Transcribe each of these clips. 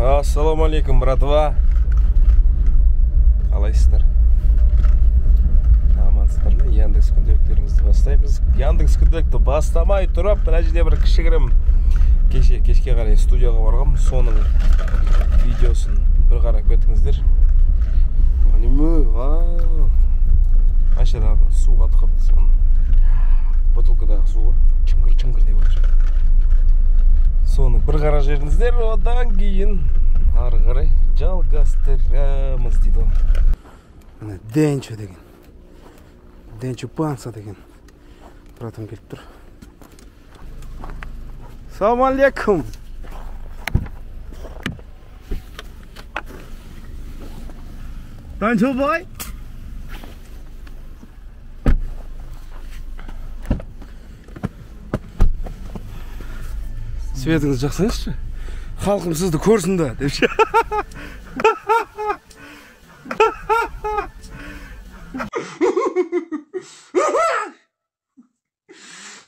Ассалаумағалейкум, братва. Қалайсыздар? Амансыздар ма? Яндекс күнделіктерімізді бастаймыз. Яндекс күнделікті бастамай тұрып, мына жерде бір кішігірім кеше кешке қарай студияға барғам, соның видеосын бір қарап кетіңіздер. Машинадан су қатып қалыпты, соны бутылкадағы су ғой, чыңғыр-чыңғыр деп отыр. Соны бір қарап жіберіңіздер, одан кейін ары қарай жалғастырамыз дейді ғой. Міне Денчо деген, Денчо Панса деген братым келіп тұр. Салам алейкум. Данчо бай. Светіңізді жақсаңызшы. Халқым сізді көрсін да деп ше.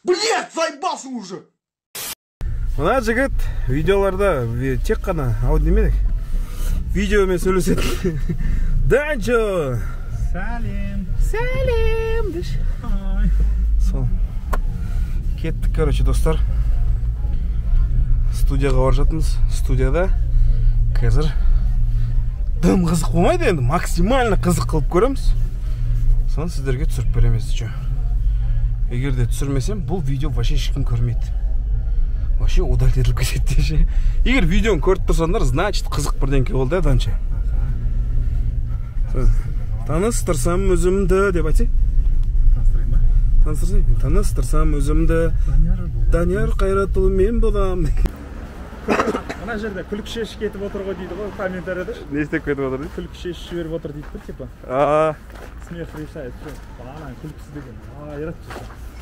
Блять, заебался уже. Мына жігіт видеоларда тек қана аудиомен видеомен сөйлеседі. Данчо! Сәлем. Сәлем деші. Сол. Кеттік, короче, достар. Студияға барып жатырмыз. Студияда қазір дым қызық болмайды енді, максимально қызық қылып көреміз. Соны сіздерге түсіріп береміз еще. Егер де түсірмесем, бұл видео вообще ешкім көрмейді. Вообще удалить етіліп кетеді деші. Егер видеоны көріп тұрсаңдар, значит қызық бірдеңке болды, Данчо. Таныстырсам өзімді деп айтсай. Таныстырайын ба? Таныстырсай. Таныстырсам өзімді. Данияр Қайратұлы мен болам. Мына жерде күлкі шешіп кетіп отыр ғой дейді ғой комментарияда. Не істеп кетіп отыр дейді? Күлкі шешіп жіберіп отыр дейді бір типа. Смех решает все. Ана күлкісі деген. Айрат.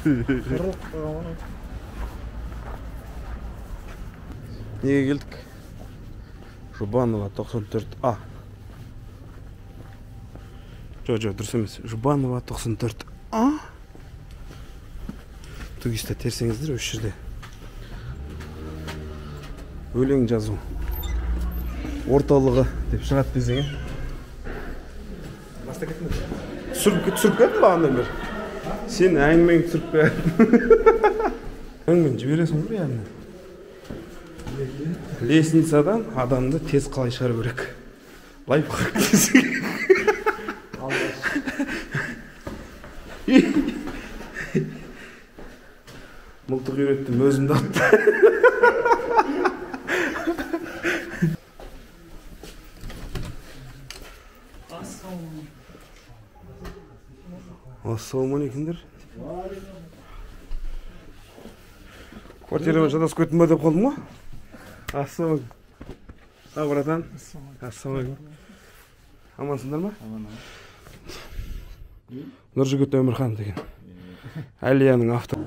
Қырылып қалған ғой. Неге келдік? Жұбанова 94А. Жоқ, дұрыс емес. Жұбанова 94А. Тугисті терсеңіздер осы жерде. Өлең жазу орталығы деп шығады десең. Бастап кеттің бе? Түсіріп кеттім бағанадан бері. Сен әңгімеңді түсіріп кеттің. Әңгімені жібересің ғой яғни. Лестницадан адамды тез қалай шығару керек? Лайфхак десең. Мылтық үйреттім, өзімді атты. Ассалаумағалейкумдер. Квартирамен шатасып кеттім ба деп қалдым ғой. Ассалаумағалейкум. Ау, братан. Ассалаумағалейкум. Амансыңдар ма? Аман. Нұржігіт Өмірхан деген. Әлияның авторы.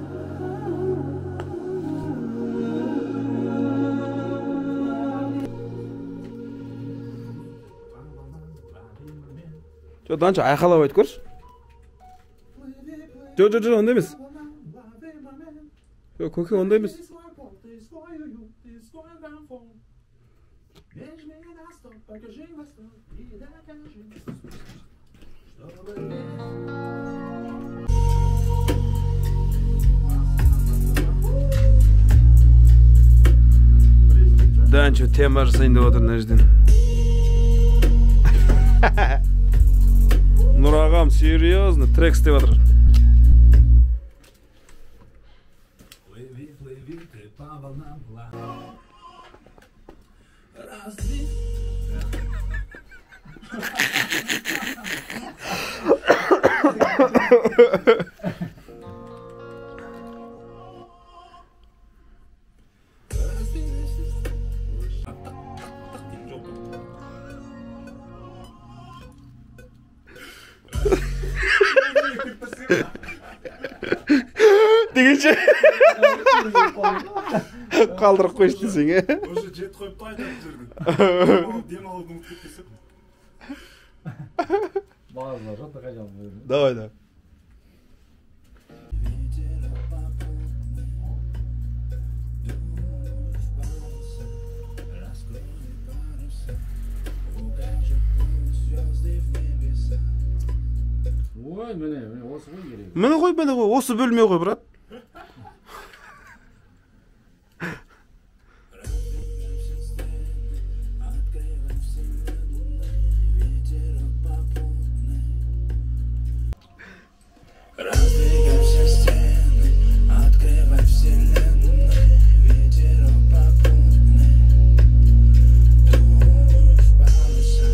Жоқ, Данчо, айқайлап айтып көрші. Жоқ, ондай емес. Жоқ, көке, ондай емес. Данчо тема жасайын деп отыр мына жерден. Нұр ағам серьезно трек істеп жатыр. Дегенше қалдырып қойшы десең, е? Уже жеті қойыпты айтатын жерден. Демалуды ұмытып кетпесек. Бағаздар жоқ та қайда. Давай, давай. ғой, міне, міне осы ғой керек. Міне ғой, міне ғой, осы бөлме ғой, брат. Раздвигай все стены, открывай вселенную, ветерок попутный, дуй в паруса,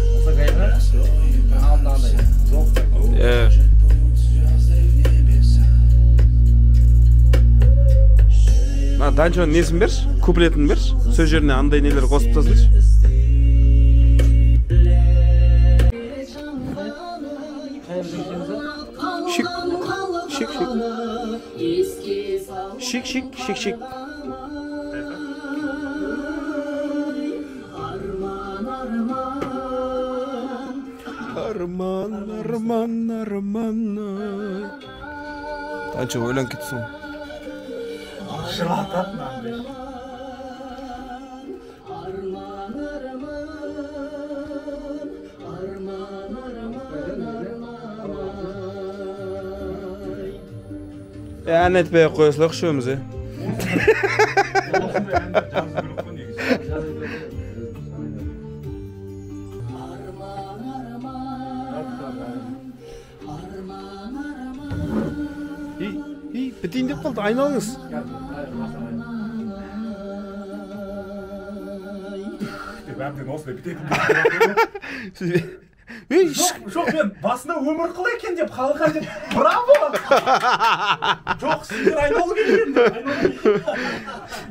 раскрой паруса, укажет путь звезды в небеса. Мына Данчоның несін берші, куплетін берші, сол жеріне андай нелер қосып тасташы. Шик, шик, шик. Шик, шик, шик, шик. Арман, арман, арман. Данчо ойланып кетсің. Жылатады мынандай. Ән айтпай ақ қоя салайық үшеуміз, е. Осындай әндер жазу керек қой негізі. Ей, ей, бітейін деп қалды, айналыңыз. Деп әбден осындай бітетін. Ей, Жоқ, жоқ, мен басында өмір қыл екен деп халыққа деп браво! Жоқ, сіздер айналу керек енді, айналу керек.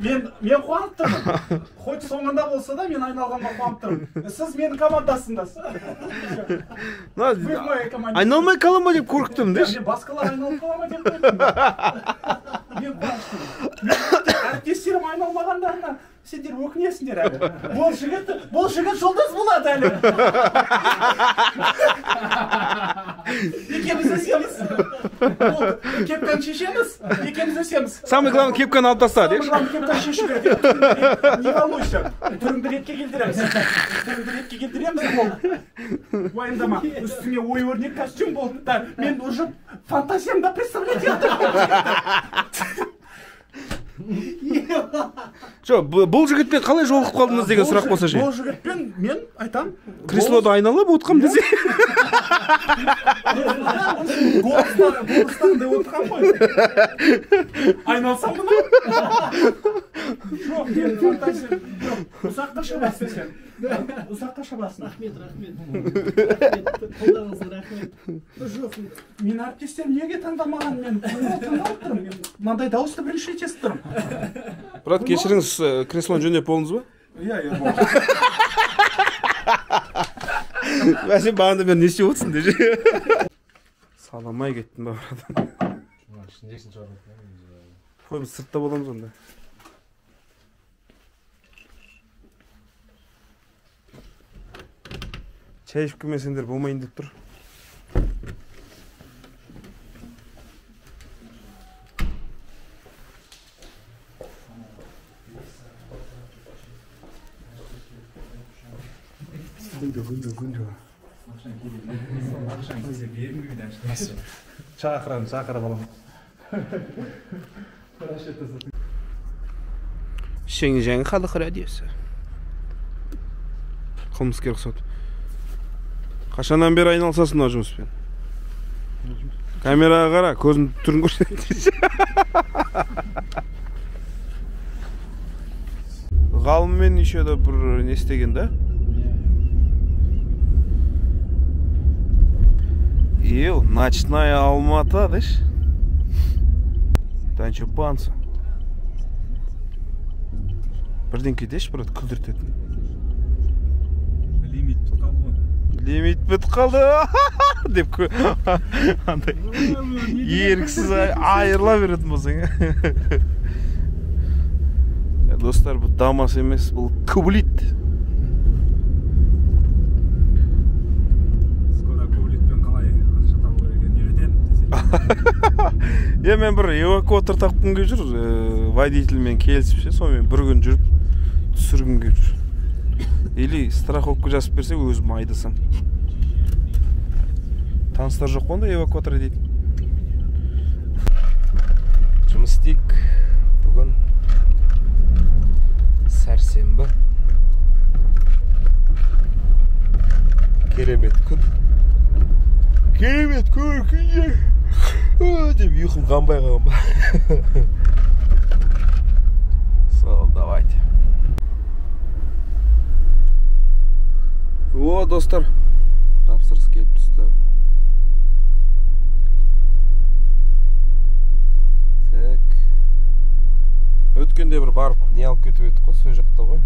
Мен қуанып тұрмын. Хоть соңында болса да мен айналғанға қуанып тұрмын. Сіз менің командасындасыз. Мына Вы в моей команде. айналмай қала ма деп қорықтым, деші. Мен басқалар айналып қала ма деп қорықтым. Мен қуаныштымын. Мен әріптестерім айналмағандарына сендер өкінесіңдер әлі. Бұл жігіт жұлдыз болады әлі. Екеуміз өсеміз. Болды. Кепканы шешеміз, екеуміз өсеміз. Самый главный кепканы алып таста, деші. Самый главный кепканы шешу керек. Не волнуйся. Түріңді ретке келтіреміз. Түріңді ретке келтіреміз, болды. Уайымдама. Үстіңе ой өрнек костюм болды да. Мен уже фантазиямда представлять еттім. Жоқ, бұл жігітпен қалай жолығып қалдыңыз деген сұрақ болса ше. Бұл жігітпен мен айтам. Креслода айналып отқам десе. Голостағындай отырған ғой. Айналсам мынау? Жоқ, мен фантазия. Жоқ, ұзаққа шабасың сен. Ұзаққа шабасың. Рахмет, рахмет. Қолдауыңызға рахмет. Жоқ, мен әріптестерім неге таңдамаған, мен таңдалып тұрмын. Мен мынандай дауысты бірінші рет естіп тұрмын. Брат, кешіріңіз, креслоны жөндеп болдыңыз ба? Иә, иә, болды. Бәсе бағана бері не істеп отырсың деші. Саламай кеттім ба, брат? Қой, біз сыртта боламыз онда. Чай ішіп келмесеңдер болмайын деп тұр. Күнде, күнде, күнде. Шақырам, шақырып аламын. Шеңжәң халық радиосы. Қылмыскер ұқсады. Қашаннан бері айналысасың мына жұмыспен? Камераға қара, көзің түрін көрсет. Ғалыммен еще да бір не істеген да? Ел, ночная Алмата, деш? Данчо Панса. Бірдеңке деш, брат, күлдіртетін. Лимит бітіп қалды ғой. Лимит бітіп қалды деп андай еріксіз айырыла беретін болсаң. Достар, бұл Дамас емес, бұл Кублит. Скоро Кублитпен қалай ақша табу керек екенін үйретемін десең. Е, мен бір эвакуатор тапқым келіп жүр, водительмен келісіп ше, сонымен бір күн жүріп түсіргім келіп жүр. Или страховка жазып берсе, өзім айдасам. Таныстар жоқ қой онда эвакуатор дейді. Жұмыс істейік. Бүгін сәрсенбі. Керемет күн. Керемет күн деп ұйқым қанбай қалған ба. Сол, давайте. О, достар, тапсырыс келіп түсті. Так. Өткенде бір барып не алып кетіп едік қой, сол жақта ғой.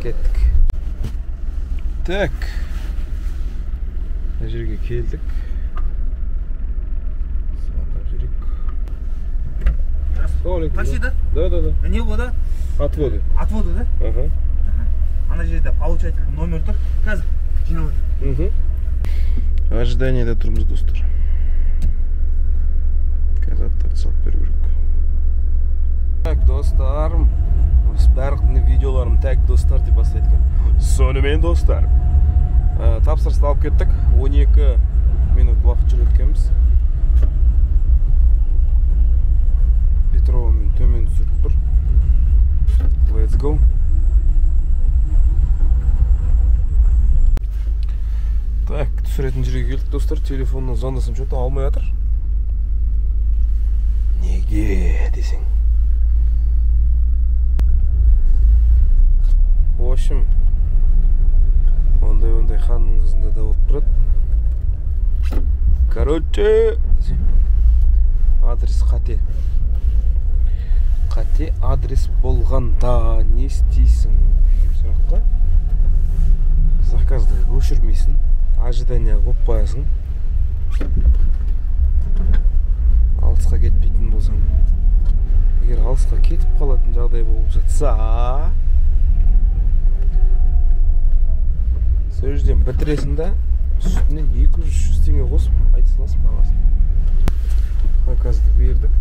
Кеттік. Так. Мына жерге келдік. Звондап жүрейік. Такси, да? Да, да, да. Не вода? Отводы. Отводы, да? Ага. Ана жерде получатель номер тұр. Қазір жинап отыр. Ожиданиеде тұрмыз, достар. Қазір аттарды салып беру керек. Так, достарым, барлық видеоларым так достар деп бастайды екен. Сонымен, достар, тапсырысты алып кеттік. 12 минут уақыт жүріп өткенбіз. Петровамен төмен түсіріп тұр. Let's go. Так, түсіретін жерге келдік, достар. Телефоннан звондасам, что-то алмай жатыр. Неге десең. В общем, ондай-ондай ханның қызында да болып тұрады. Короче, адрес қате. Қате адрес болғанда не істейсің деген сұраққа заказды өшірмейсің, ожидание қойып қоясың. Алысқа кетпейтін болсаң. Егер алысқа кетіп қалатын жағдай болып жатса, сол жерден бітіресің да, үстінен 200 теңге қосып айта саласың бағасын. Заказды бердік.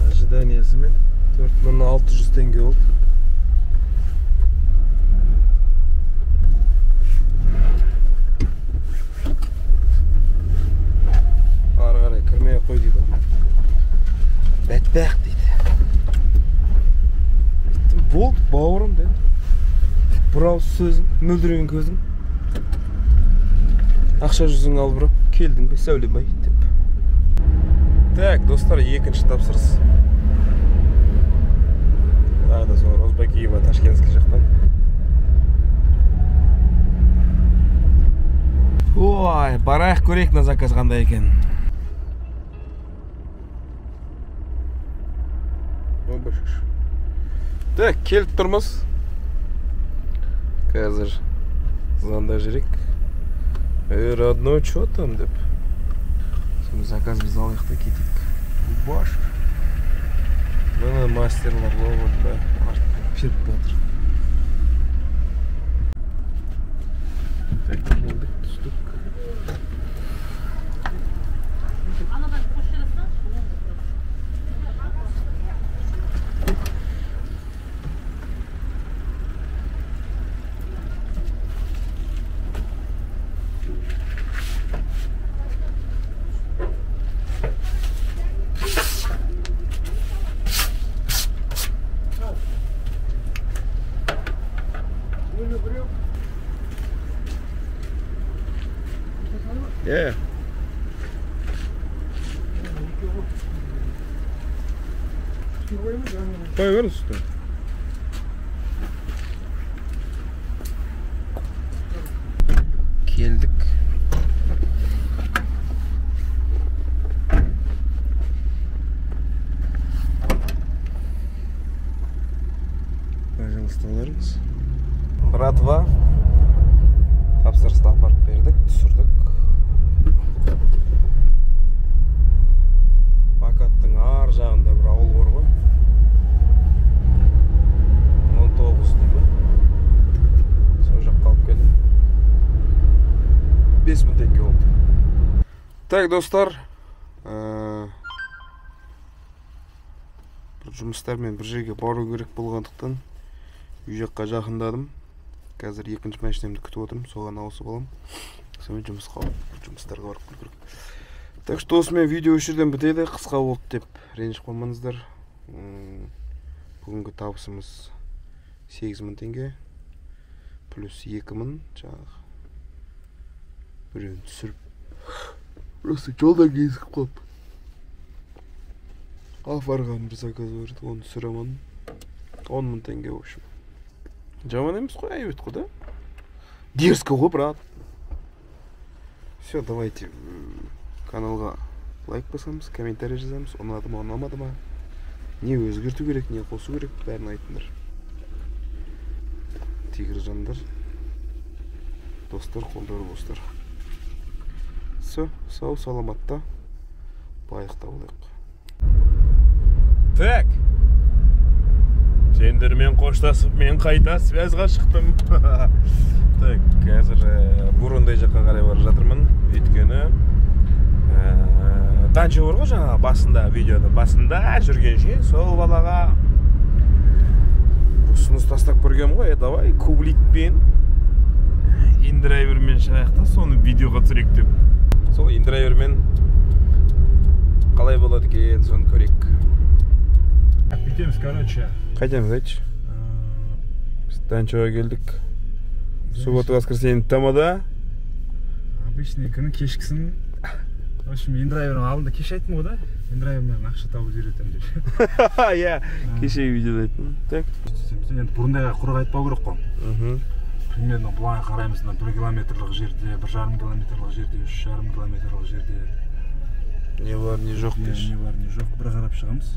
Ожиданиясымен 4600 теңге болды. Ары қарай кірмей қой дейді. Бәтбақ дейді. Болды, бауырым деді. Бір ауыз сөзің, мөлдіреген көзің. Ақша жүзің ал, бро. Келдің бе, сәулем ай деп. Так, достар, екінші тапсырыс. Тағы да сол Розбакиева, Ташкентский жақтан. Ой, барайық көрейік на заказ қандай екен. Так, келіп тұрмыз. Қазір звондап жүрейік. Эй, родной, чё там деп. Соны заказ біз алайық та кетейік. Баш. Міне мастерлар ловят, да, артынан періп жатыр. Так, келдік, түстік. Yeah. Қоя беріңіз үстіне. Келдік. Пожалуйста, аларыңыз. Братва, тапсырысты апарып бердік, түсірдік. Бакаттың ар жағында бір ауыл бар ғой. 19 деймін. Сол жаққа алып келдім. 5000 теңге болды. Так, достар, бір жұмыстармен бір жерге бару керек болғандықтан Үй жаққа жақындадым. Қазір екінші машинамды күтіп отырмын, соған ауысып аламын. Сонымен жұмыстарға барып келу керек. Так что осымен видео осы жерден бітеді. Қысқа болды деп ренжіп қалмаңыздар. Бүгінгі табысымыз 8000 теңге плюс 2000 жаңағы біреуін түсіріп просто жолдан кезігіп қалып апарған бір заказ бар еді, оны түсіре алмадым. 10 000 теңге, в общем. Жаман емес қой, әйбет қой да. Дерзко ғой, брат. Все, давайте каналға лайк басамыз, комментарий жазамыз, ұнады ма, ұнамады ма, не өзгерту керек, не қосу керек, бәрін айтыңдар. Тигр жандар, достар, қолдар достар. Все, сау саламатта, байлықта болайық. Так. Сендермен қоштасып, мен қайта связьға шықтым. Так, қазір Бурундай жаққа қарай бара жатырмын. Өйткені Данчо бар ғой жаңа басында, видеода басында жүргенше сол балаға ұсыныс тастап көргенмін ғой, давай кубликпен индрайвермен шығайық та соны видеоға түсірейік деп. Сол индрайвермен қалай болады екен, соны көрейік. Бүйтеміз, короче. Қайтеміз, айтшы. Біз Данчоға келдік. Суббота, воскресенье тамада. Обычный күні кешкісін. В общем, индрайвердің алдында кеше айттым ғой да, индрайвермен ақша тауып үйретемін деп. Иә, кешегі видеода айттым. Так. Енді бұрындайға құр айтпау керек қой. Примерно былай қараймыз, 1 километрлік жерде, 1,5 километрлік жерде, 3,5 километрлік жерде. Не бар, не жоқ деші. Не бар, не жоқ, бір қарап шығамыз.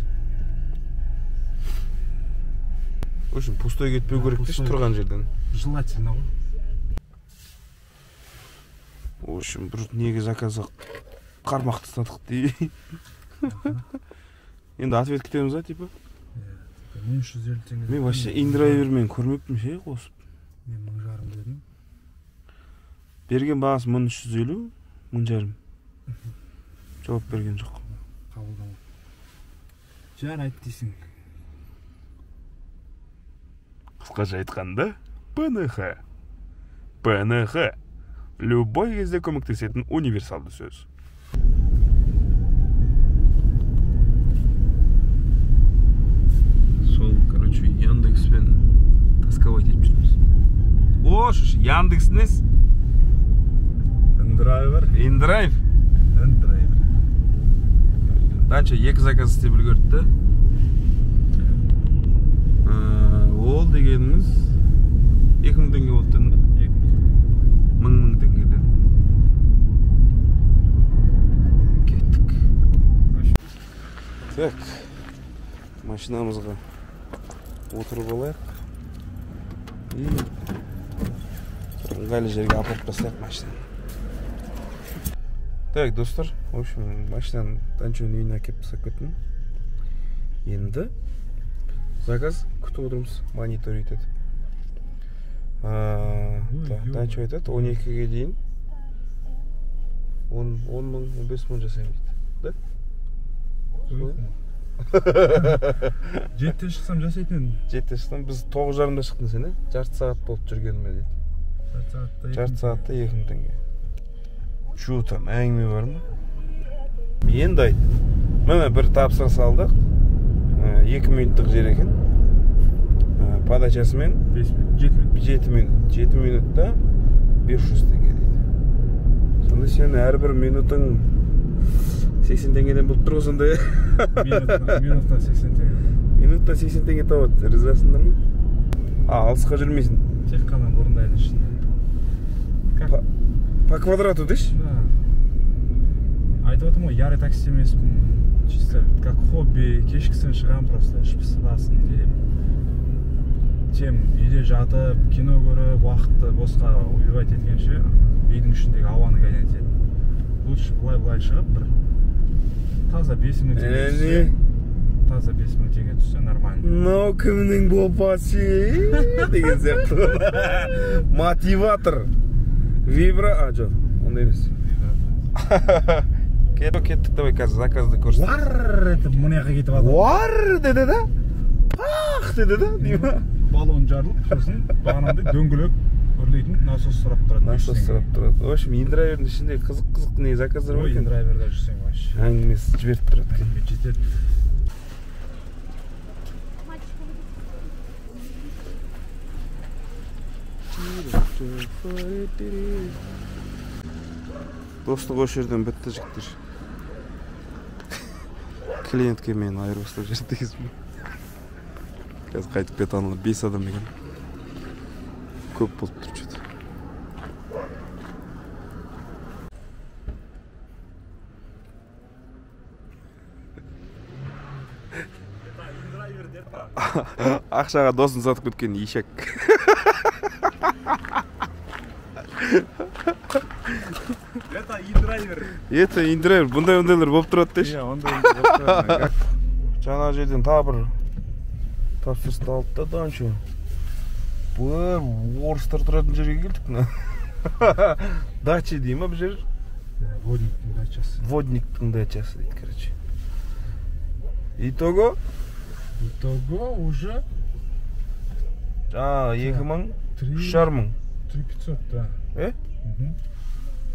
В общем, пустой кетпеу керек деші тұрған жерден. Желательно ғой. В общем, бір неге заказға қармақ тастадық дей. Енді ответ күтеміз а, типа? 1350 теңге. Мен вообще индрайвермен көрмеппін ше қосып. Мен 1500 дедім. Берген бағасы 1350, 1500. Жауап берген жоқ. Қабылдамады. Жарайды дейсің. Қысқаша айтқанда, ПНХ. ПНХ. Любой кезде көмектесетін универсалды сөз. Сол, короче, Яндекспен тасковать етіп жүрміз. О, шыш, Яндекс нес? Индрайвер. Индрайв. Индрайвер. Данчо 2 заказ істеп үлгерді. Ол дегеніміз 2000 теңге болды дедім бе? 1000 теңгеден. Кеттік. Так, машинамызға отырып алайық. И бір ыңғайлы жерге апарып тастайық машинаны. Так, достар, в общем, машинаны Данчоның үйіне әкеліп тастап кеттім. Енді заказ күтіп отырмыз, монитор етеді. Данчо айтады, 12-ге дейін 10 мың, 15 мың жасаймын дейді. Да? 7-те шықсам жасайтын едім. 7-те шықсам, біз 9:30-да шықтың сен, жарты сағат болып жүргеніме дейді. Жарты сағатта 2000 теңге. Чё там, әңгіме бар ма? Енді айт. Міне бір тапсырыс алдық. 2 минуттық жер екен. Подачасымен 5 минут, 7 минут. 7 минут. 7 минутта 500 теңге дейді. Сонда сен әрбір минутың 80 теңгеден болып тұр ғой сонда. Минутта 80 теңге. Минутта 80 теңге табады. Ризасыңдар ма? А, алысқа жүрмейсің. Тек қана Бурындайдың ішінде. По квадрату дейші? Да. Айтып отырмын ғой, ярый такси емеспін. Чисто как хобби, кешкісін шығамын просто, іш пысыласын деп. Тем үйде жатып, кино көріп, уақытты босқа убивать еткенше, үйдің ішіндегі ауаны гонять етіп. Лучше былай-былай шығып, бір таза 5000 теңге түссе, таза 5000 теңге түссе нормально. Мынау кімнің бопасы деген сияқты. Мотиватор. Вибра, а, жоқ, ондай емес. Кеттік, давай қазір заказды көрсетеміз. Уар етіп мына жаққа кетіп жатыр. Уар деді да? Пах деді да? Баллон жарылып, сосын бағанағыдай дөңгелек үрлейтін насос сұрап тұрады. Насос сұрап тұрады. В общем, индрайвердің ішінде қызық-қызық не заказдар бар екен. Индрайверда жүрсең вообще. Әңгімесі жіберіп тұрады екен. Жетеді. Достық осы жерден бітті, жігіттер. Клиентке мені айырбастап жіберді дегенсің. Қазір қайтып кете аналар 5 адам екен. Көп болып тұр что-то. Ақшаға досын сатып кеткен ешек. Это индрайвер. Это индрайвер. Бұндай ондайлар болып тұрады деші. Иә, ондай болып тұрады. Жаңа жерден тағы бір тапсырысты алды да, Данчо. Бір орыстар тұратын жерге келдік мына. Дача дей ма бұл жер? Водниктің дачасы. Водниктің дачасы дейді, короче. Итого? Итого уже жаңағы 2000, 3500. 3500, да. Э?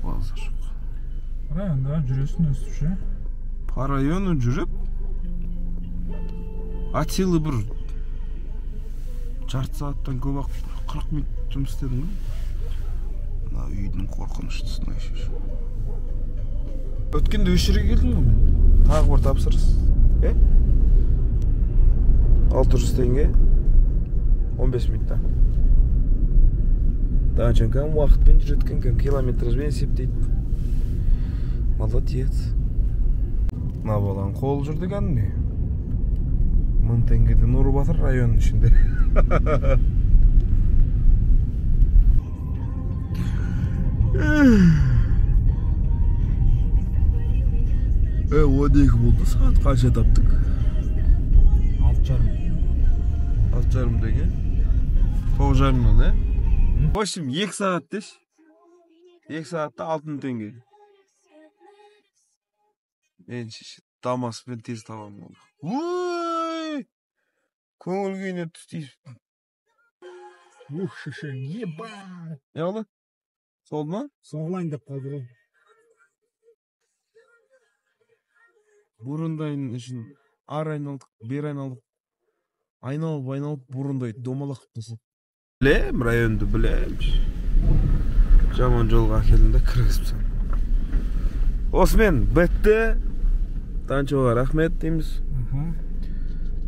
Базар жоқ. Районда жүресің өстіп ше. По району жүріп, от силы бір жарты сағаттан көп ақ 40 минут жұмыс істедім ғой. Мына үйдің қорқыныштысын айшы. Өткенде осы жерге келдім ғой мен. Тағы бір тапсырыс. 600 теңге 15 минутта. Данченко уақытпен жүреді екен, километражбен есептейді. Молодец. Мына баланың қолы жүрді кәдімгідей. 1000 теңгеден ұрып жатыр районның ішінде. 12 болды, сағат қанша таптық? 6:30. 6:30 деген. 9:30-нан, ә? В общем, 2 сағат деш. 2 сағатта 6000 теңге. Мен Дамаспен тез табамын оны. Ой! Көңіл күйіне түсті. Ух, шешең, ебать! Не болды? Солды ма? Соғылайын деп қалды ғой. Бұрындайын үшін ары айналдық, бері айналдық. Айналып-айналып бұрындайды, домалақ қылып. Білем, районды білем. Жаман жолға әкелдім де кіргізіп салдым. Осымен бітті. Данчоға рахмет дейміз.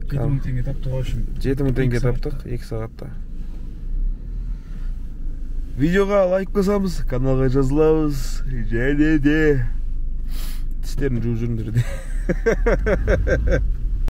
7000 теңге таптық үшін. 7000 теңге таптық 2 сағатта. Видеоға лайк басамыз, каналға жазыламыз. Және де тістерін жуып жүріңдер де.